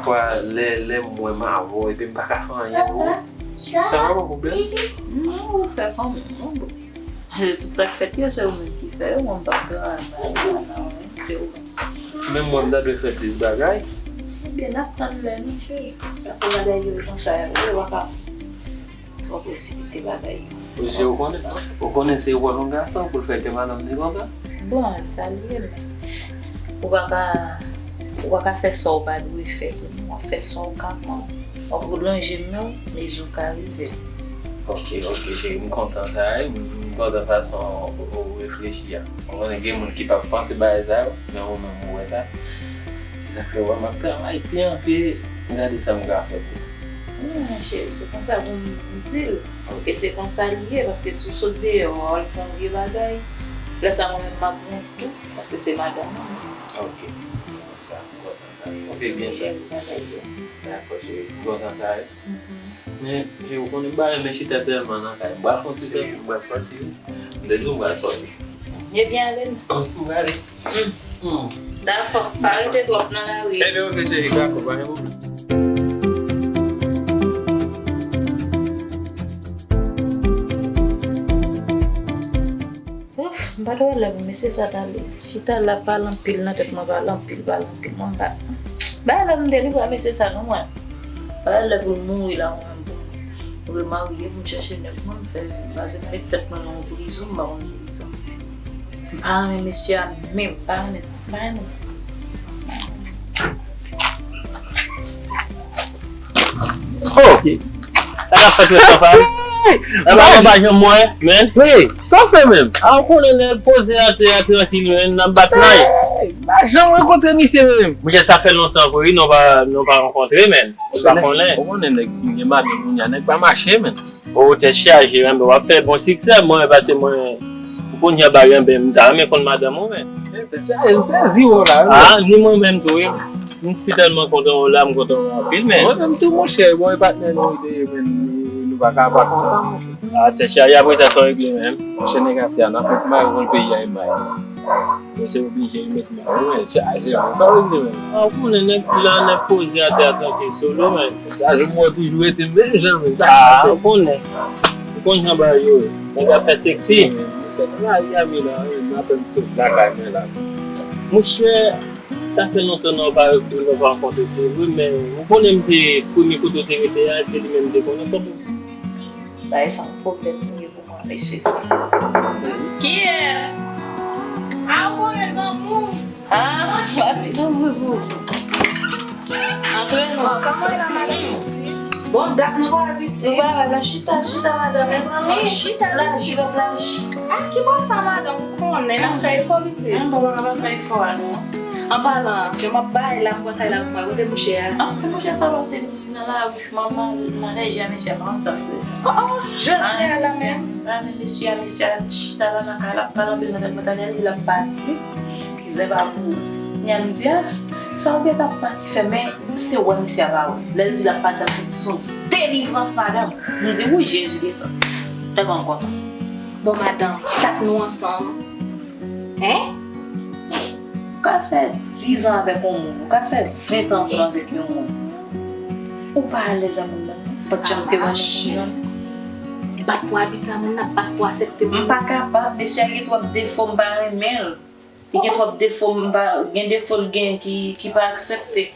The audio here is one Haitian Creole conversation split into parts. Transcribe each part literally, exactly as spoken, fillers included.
Fwa lè, lè m wè m avè w, epi m pa ka fè anyen pou ou. Sa pa yon pwoblèm? Non, ou fè kòm ou bon. Tout sa k fèt yo, se ou menm ki fè yo, mwen m p ap travay, se ou menm. Menm mwen, m ta dwe fè plis bagay. Ebyen, n ap tann lè nou, cheri. Apre bagay yo konsa, yo pa ka twò presipite bagay yo. Mesye, ou konnen, ou konnen se wòl yon gason pou l fè kè madanm li kontan. Bon, sa l ye, men ou pa ka, ou pa ka fè sa w pa dwe fè tou non. W ap fè sa w ka fè. W ap lonje men w, mezi w ka rive. Ok, ok, cheri, m kontan sa, wi. M, m kontan fason ou, ou reflechi a. Ou konnen gen moun ki p ap panse bagay sa yo, men ou menm ou wè sa. Se sa k fè w wè m ap travay pi anpil, gade sa m ka fè pou ou. Wi, monchè, se konsa pou m di l. E se konsa li ye, paske si w sot deyò, w al fè yon vye bagay, lè sa mwen menm m ap bon tou, paske se madanm mwen. Ok. Sa, m kontan sa. Se byen sa. Dakò, cheri. M kontan sa, wi. Men, cheri, ou konnen m pa renmen chita tèlman nan kay. M pral fè yon ti sòti, m pral sòti, wi. M te di w m pral sòti. Ebyen, ale non. M prale. Hmm. Dakò, pa rete twòp nan lari. Ebyen, ok, cheri, dakò, pa gen pwoblèm. Ouf, m pa t wè lè pou mesye sa t ale. Chita la, pale anpil nan tèt mwen, pale anpil, pale anpil. Mwen m pa, m pa lè m delivre mesye sa non mwen. M pa lè pou l mouri la mwen menm pou m remarye, pou m chèche nèg mwen, m fè, m pase met tèt mwen nan yon prizon, m pa konn ki sa. M pa renmen mesye a menm, m pa renmen, m pa renmen. Oh! Sa k ap fèt, mesye, pa? Sa pa, pa janm wè, men. Wi, sa w fè menm? A, ou konnen nèg poze atè a trankil, men, n ap bat may. Hey, m pa janm rankontre misye menm. Monchè, sa fè lontan vre, wi, nou pa, nou pa rankontre, men. Ou pa konnen. Ou konnen nèg ki gen madanm kounye a, nèg pa mache, men. O, tèt chaje, men, w ap fè bon siksè, mwen, paske mwen, ou konn jan bagay, men, m ta renmen konn madanm ou, men. Tèt chaje, m sezi w la, wi. A, ni mwen menm tou, wi. M si tèlman kontan w la, m kontan w anpil, men. Mwen menm tou, monchè, bon, e patnè nou te ye, men, nou pa ka pa kontan, monchè. A, tèt chaje, apre sa, sa w regle menm? Monchè, nèg atè a, n ap met may pou l peyi a, e may. Mwen se oblije, wi, met may. Wi, men, chaje, men, sa w regle menm? A, ou konnen nèg la, nèg poze atè a trankil solo, men. Chaje, mwen toujou rete menm jan, men, sa k pase? A, ou konnen. Ou konn jan bagay yo ye. Nèg ap fè seksi. Wi, men, monchè, nan lari a, men, la, wi, madanm sot lakay mwen la. Monchè, sa fè lontan nou pa, nou pa rankontre, se vre, men ou konnen m te premye kote w te rete a, se li menm m te konnen kòm. Bagay sa yon pwoblèm pou ye pou mwen, mesye sa. Kiyès? A, ou konnen zanmi w. A, m ap vin ouvri pou ou. Antre non. Kòman w ye la, madanm? Bon, dat nou pa wè pitit. Nou pa wè la, chita, chita, madanm. Mezanmi, chita la, chita la. A, ki bò sa, madanm? Ou konnen n ap fè efò, pitit. Bon, mwen pa fè efò a non. An palan, jan m ap bay la, m pran kay la pou mwen. Kote mouche a? A, kote mouche sa, pa ti li nan lari, m ap mal, malèz a mesye a, pa konn sa m dwe fè. Oh, oh, jodi a la menm. A, men mesye a, mesye a chita la nan kay la, ap pale anpil nan tèt mwen, talè l di l ap pati. Ki zen pa pou ou. Kounye a m di, a, sa w gentan ap pati fè, men se wè mesye a pa wè. Lè l di l ap pati, m santi se yon delivrans, madanm. M di, wi, Jezi desann. Tèlman m kontan. Bon, madanm, dat nou ansanm. Hein? Ou ka fè diz an avèk yon moun, ou ka fè ven an ansanm avèk yon moun. Ou pa alèz ak moun nan, non? Ou pa t janm te renmen moun nan? Bat pou abitye a moun nan, bat pou aksepte moun nan. M pa kapab, mesye a gen twòp defo, m pa renmen l. Li gen twòp defo, m pa, gen defo l gen ki, ki pa aksepte.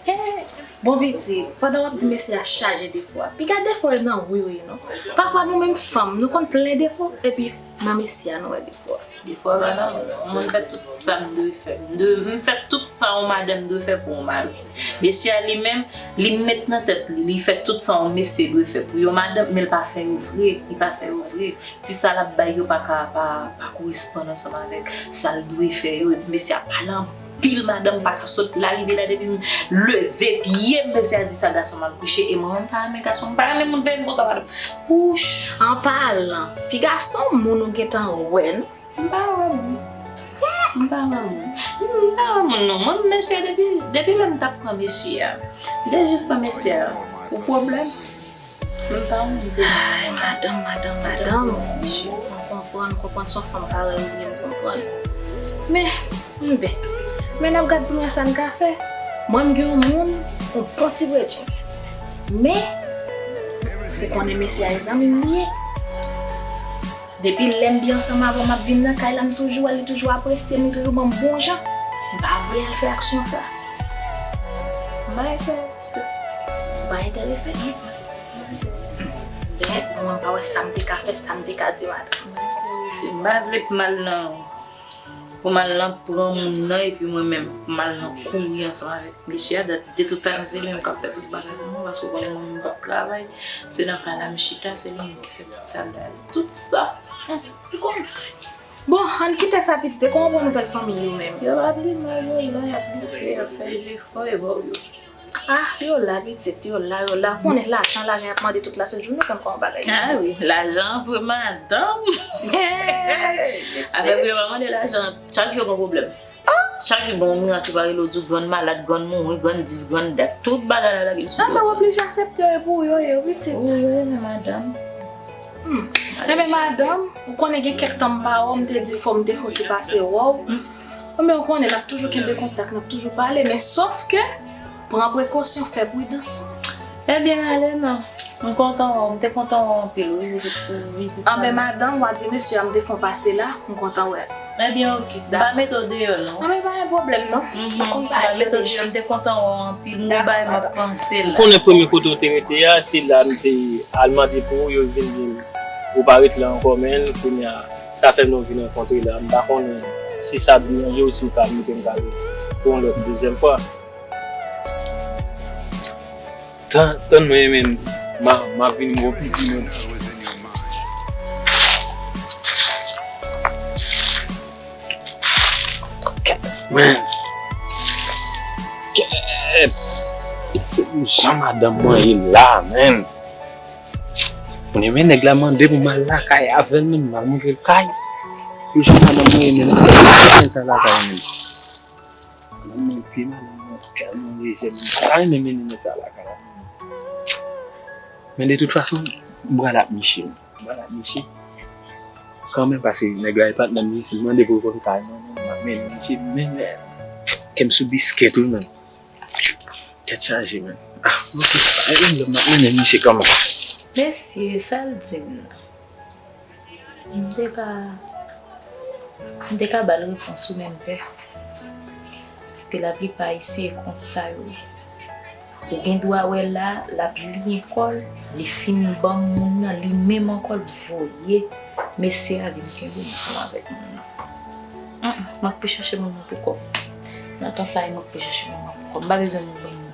Eh, bon pitit, pandan w ap di mesye a chaje defo a, piga defo yo nan ou yo ye non. Pafwa nou menm fanm, nou konn plen defo, epi nan mesye a nou wè defo a. Defo a pa nan mwen non. Mwen fè tout sa m dwe fè. M dwe, m fè tout sa yon madanm dwe fè pou yon mari. Mesye a li menm, li met nan tèt li, li fè tout sa yon mesye dwe fè pou yon madanm, men l pa fè yo vre, li pa fè yo vre. Ti sa l ap bay yo pa ka, pa, pa koresponn ansanm avèk sa l dwe fè yo. Epi mesye a pale anpil, madanm pa ka sot la rive la depi m leve pye m, mesye a di sa gason m al kouche. E mwen menm m pa renmen gason, m pa renmen moun veye m konsa, madanm. Wouch! An palan, piga se yon moun ou gentan wè non. M pa wè moun. M pa wè moun. M pa wè moun non. Mwen, mesye, depi, depi lè m t ap pran mesye a, m te jis pran mesye a pou pwoblèm. M pa wè moun te. Ay, madanm, madanm, madanm. M konprann, m konprann se yon fanm parèy ou ye, m konprann. Men, m ben, men n ap gad pou n wè sa n ka fè. Mwen, m gen yon moun, yon bon ti bredjen. Men, ou konnen mesye a e zanmi m li ye. Depi lè m byen ansanm avè w, m ap vin nan kay la, m toujou wè l, li toujou apresye m, li toujou ban m bon jan. M pa vle al fè aksyon sa. M pa enterese. Ou pa enterese? Bèt, mwen, m pa wè sa m te ka fè, sa m te ka di madanm. Si m pa vle pou m al nan, pou m al nan pran moun nan, epi mwen menm, pou m al nan kouri ansanm avèk mesye a, dat, de tout fason, se li menm k ap fè tout bagay pou mwen, paske w konnen mwen menm m p ap travay, se nan kay la m chita, se li menm ki fè tout sa l dal, tout sa. Hum, li konn. Bon, ann kite sa pitit, e kòman bon nouvèl fanmi yo menm? Yo pa pi mal, yo la, y ap lite, y ap fè jefò, e bò yo. Ah, yo la, pitit, yo la, yo la. Ou konnen lajan, lajan y ap mande tout la sent jounen, ou konn kòman bagay yo. Ah wi, lajan, vre madanm. Afè vre, pa mande lajan, chak jou gon pwoblèm. Chak jou, bon, mwen anti pa rele w, di w grann malad, grann mouri, grann dis, grann dat, tout bagay la lage l sou do. Ah, men w oblije aksepte yo, e pou ou yo ye, wi, pitit. Ou yo ye, men madanm. Hmm. Enben, madanm, ou konnen gen kèk tan m pa wè w, m te di fò m te fon ti pase wè w. Enben, ou konnen, n ap toujou kenbe kontak, n ap toujou pale, men sòf ke, pran prekosyon, fè pridans. Ebyen, ale non. M kontan wè w, m te kontan wè w anpil, wi, pou vizit la. Anben, madanm, w a di mesye a m te fon pase la, m kontan wè l. Ebyen, oke. M pa mete w deyò, non. Anben, pa gen pwoblèm, non. Mhm. M pa mete w deyò, m te kontan wè w anpil, m gon bagay m ap panse la. Ou konnen premye kote w te rete a, se la m te al mande pou ou, yo vin di m ou pa ret la ankò, men kounye a, sa fè nou vin rankontre la. M pa konnen si sa deranje w, si w ka moute m kare pou yon lòt dezyèm fwa. Tan, tann mwen, men, m a, m a vini, m gon pipi, men. Men. Kèt. Se pou jan madanm mwen ye la, men. Kounye a, men, nèg la mande pou m al lakay avè l, men, m al montre l kay. Pou jan madanm mwen ye, men, m al lakay, men. Madanm mwen pye, madanm mwen tèlman lejè, men, m pa renmen mennen nèg sa lakay la. Men, de tout fason, m pral ak misye, m pral ak misye. Kanmenm, paske nèg la e patnè m, si l mande pou l konn kay mwen, men, m ap mennen misye, men, men, kè m sou biskèt, wi, men. Tèt chaje, men. Ah, m ap mennen misye kanmenm. Mesye, sa l di m nan? M te ka, m te ka ba l repons wi, men m pè. Paske laplipa isi e konsa yo ye. Ou gen dwa wè la, l ap liyen kò l, li fin ban m moun nan, li menm ankò l voye mesye a vin kenbe m ansanm avèk moun nan. Hum, hum, m ap pou chache moun nan pou kò m. Nan tan sa, m ap pou chache moun nan pou kò m. M pa bezwen moun ban m moun.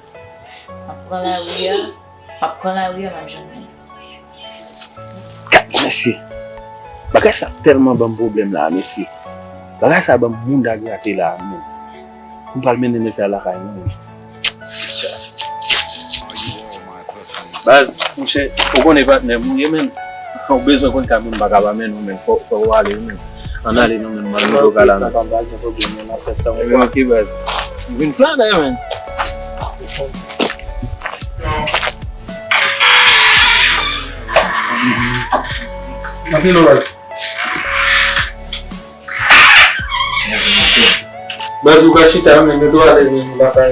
M ap pran lari a, m ap pran lari a, m ap jwenn moun. Gad mesye. Bagay sa tèlman ban m pwoblèm la, mesye. Bagay sa ban m mouda grate la, men. M pral mennen nèg sa lakay mwen. Baz, monchè, ou konnen patnè m ou ye, men. Ou bezwen konn ka, men m pa ka pa mennen w, men. Fò, fò w ale, men. Ann ale non, men, m al mete w ka la, men. Ebyen, oke, baz. M vin flatè, men. Antre non, baz. Baz, ou ka chita, men, mete w alèz, men, m pa ka.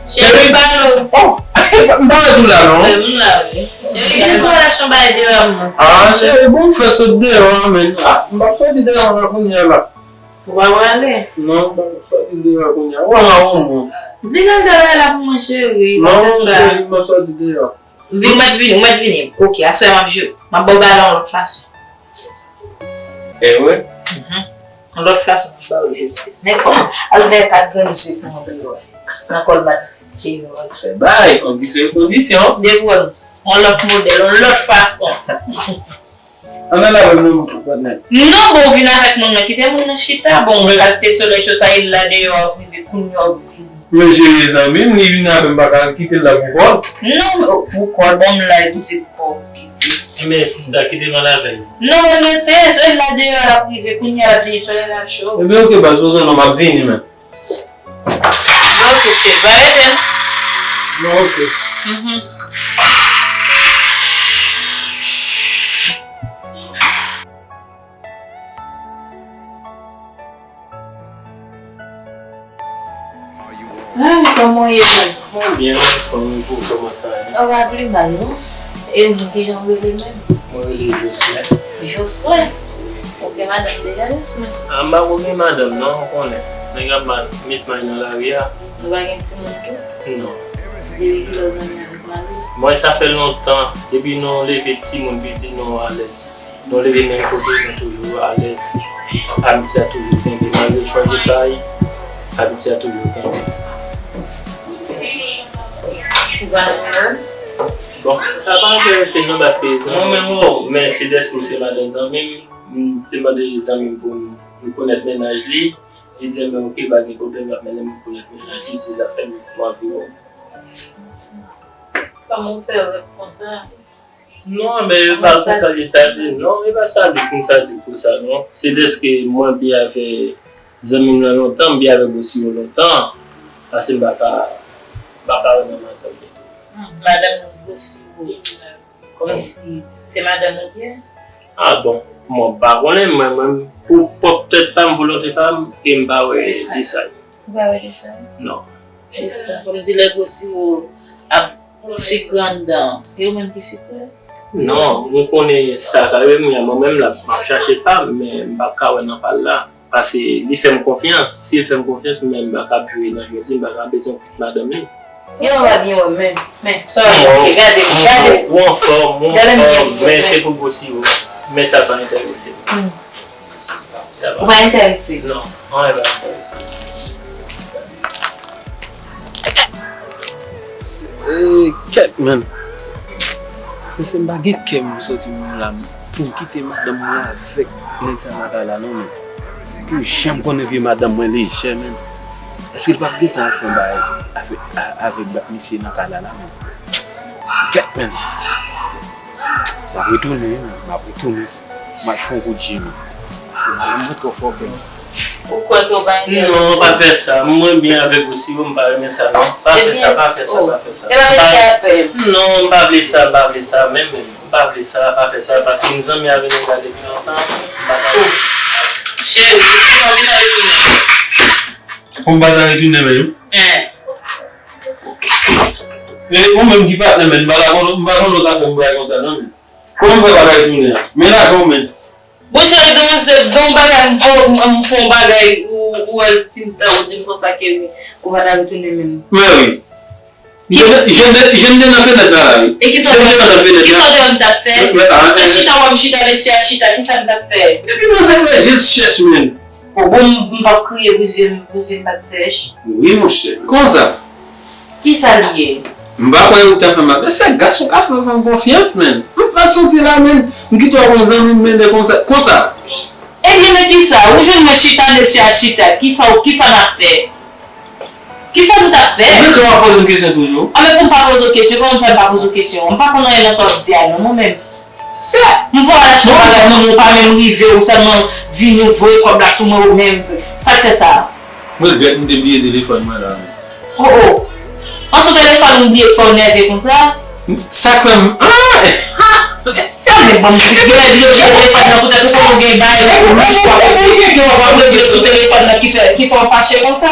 Cheri, balo. Oh, m pa wè si w la, non? Wi, m la, wi. Cheri, gen yon relasyon bay deyò a, mwen. Ah, cheri, bon, m fèk sot deyò a, men. Ah, m p ap soti deyò a kounye a la. Ou pa prale? Non, m p ap soti deyò a kounye a. Ou wè m a wonm, mwen. Vin al deyò a la pou mwen, cheri. Non, cheri, m p ap soti deyò a. Vin, ou mèt vini, ou mèt vini. Oke, aswè m ap jwe. M ap ba w balon yon lòt fason. Se vre? Mhm. Yon lòt fason m ap ba w jwe. Men kòman? Al fè kat grenn zye pou mwen pou yo wè. Nan kòlbat. Se bay, kondisyon, kondisyon. Depi w wè m di. Yon lòt modèl, yon lòt fason. Ann al avè m non, patnè. Non, bon, vin avèk moun nan. Kite moun nan chita. Bon, ou kalite solèy cho sa, li la deyò a, ou rive kounye a, ou vini. Men cheri, zanmi m, li vin avè m, pa ka kite l la pou kò l. Non, men, oh, pou kò l, bon, m la, epi se pou kò l kite. Men sista, kite m al avè l. Non, men rete, se l la deyò a, l ap rive, kounye a, l ap vini, solèy la cho. Ebyen, oke, baz, poze non, m ap vini, men. Ok, cheri, pa rete. Non, ok. Mhm. Kòman w ye menm? Mwen byen, mwen anfòm, e pou kòman sa ye? Ou pa pli mal, non? E non, kijan w rele menm? Mwen rele Jocelyn. Jocelyn? Ou gen madanm deja, Jocelyn? A, m pa ko gen madanm, non, ou konnen. Nèg ap ma-, met may nan lari a. Ou pa gen timoun tou? Non. Depi kilè w zanmi avèk mari w? Mwen, sa fè lontan. Depi nou leve timoun piti, nou alèz. Nou leve menm kote, nou toujou alèz. Amitye a toujou kenbe. Malgre chanje kay, amitye a toujou kenbe. Ou pa nan erè? Bon, sa pa enterese m non, paske zanmi mwen menm, o, men se dèske w se madanm zanmi m, m te mande zanmi m pou m, m konèt mennaj li. Li di m, men oke, pa gen pwoblèm, l ap mennen m konèt mennaj li, se zafè m, m anvi wè w. Kòman w fè rèv konsa? Non, men e pa konsa li sadik, non, e pa sadik m sadik pou sa, non. Se dèske mwen byen avè zanmi m lan lontan, m byen avè Gosiwo lontan, pase m pa ka, m pa ka wè nan madanm li tou. Hmm, madanm Gosiwo. Kòmsi se madanm ou l ye? A bon, mwen pa konnen, mwen, mwen, pou pwòp tèt pa m, volonte pa m, e m pa wè Dessalines. Ou pa wè Dessalines? Non. Dessalines. Kòmsi lè Gosiwo ap sikre anndan, e ou menm ki sikre? Non, ou konnen sa ka rive m, mwen menm la, m ap chache pa m, men m pa ka wè nan pa l la. Paske li fè m konfyans. Si l fè m konfyans, men m pa ka ap jwe nan jwèt li, m pa ka bezwen kont madanm li. Yo, w pa byen wè m menm. Men, sa w ap fè, gade m, gade m. Ou anfòm, ou anfòm, men se pou Gosiwo. Men sa pa enterese m. Hmm. Sa pa. Ou pa enterese? Non, anyen pa enterese m. Eh, kèt, man. Mesye, m pa gen kè m soti menm la pou m kite madanm mwen avèk nèg sa nan kay la, non, men. Pou janm konnen vye madanm mwen lejè, men. Èske l p ap gentan al fè yon bagay avèk, a-, avèk misye nan kay la, la, men? Kèt, men. M ap retounen, wi, men. M ap retounen. M al fè yon kout je, men. Se madanm mwen twò fò, men. Ou kwè ke w pa enterese? Non, pa fè sa. Mwen byen avèk Gosiwo, m pa renmen sa, non. Pa fè sa, pa fè sa, pa fè sa. E pa mesye a pè. Non, m pa vle sa, m pa vle sa, menm, menm. M pa vle sa, pa fè sa, paske m zanmi avè nèg la depi lontan, m pa ka. Cheri, ou di non, li nan retounen. Ou m pa ta retounen menm? Hein. E ou menm ki patnè, men, m pa ta konn, m pa konn lòt afè m bay konsa, non, men. Kòman m fè pa ta retounen an? Men lajan w, men. Bon, cheri, demanzè, gen yon bagay, m, m, m fè yon bagay, ou, ou wè l fin tan, ou di m konsa ke ou pa ta retounen menm. Men wi. Je, je, je te nan fenèt la, la, wi. E kisa w te, kisa w te wè m t ap fè? Se chita w wè m chita, mesye a chita, kisa m t ap fè? Epi manzè fè je l chèch, men. O, bon, m, m p ap kriye pou zye m, pou zye m pa t sèch. Wi, monchè. Kòman sa? Kisa l ye? M pa kwè ou ta fè m ap. Mesye, gason ka fè fanm konfyans, men. M fèk soti la, men. M kite w ak yon zanmi m, men, de konsa. Konsa. Ebyen, men kisa? Ou jwenn mwen chita, mesye a chita. Kisa, kisa n ap fè? Kisa nou t ap fè? Ou gentan w ap poze m kesyon toujou? A, men pou m pa poze w kesyon, kòman m fè m pa poze w kesyon? M pa konn anyen nan sa w ap di a, non, mwen menm. Sè! M fè w al achte yon bagay pou mwen, ou pa menm rive, ou sèlman vini, ou voye kòb la sou mwen, ou menm. Sa k fè sa? Mwen regrèt m te bliye telefòn mwen la, men. O, o. An, se telefòn ou bliye k fè w nève konsa? Sa k fè m, ah! Sa men ban m di, gen lè bliye telefòn nan, poutèt ou konnen w gen bagay ou louch w ap regle, w ap regle sou telefòn nan ki fè, ki fè w fache konsa?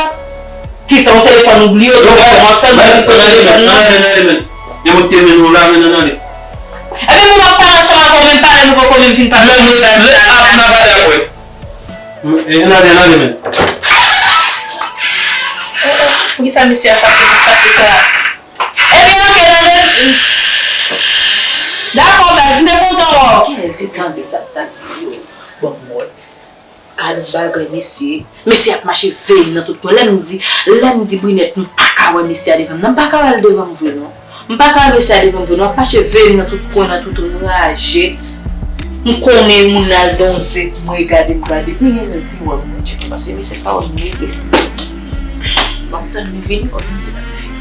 Kisa, yon telefòn ou bliye, w ap sèlman bliye telefòn nan? Nan ale, nan ale, men. Demote men nou la, men, nan ale. Ebyen, mwen m ap pale ansanm avè w, men m pale nou poko menm fin pale. Nan ale, nan ale apre. E, nan ale, nan ale, men. Poukisa mesye a fache, fache sa? Ebyen, oke, nan ale. Dakò, baz, m te kontan wè w. Kilè l te tande sa m t ap di yo? Bon, mwen. Gad yon bagay, mesye. Mesye ap mache veye m nan tout kwen. Lè m di, lè m di Brinèt, m pa ka wè mesye a devan m nan. M pa ka wè l devan m vre, non. M pa ka wè mesye a devan m vre, non. Ap mache veye m nan tout kwen, nan tout raje. M konnen moun nan al donze, mwen gade, m gade. Men gen lè l pi wè m, mwen tcheke, paske mesye sa wè m rele. M ap tann li vini, kòm m di l ap vini.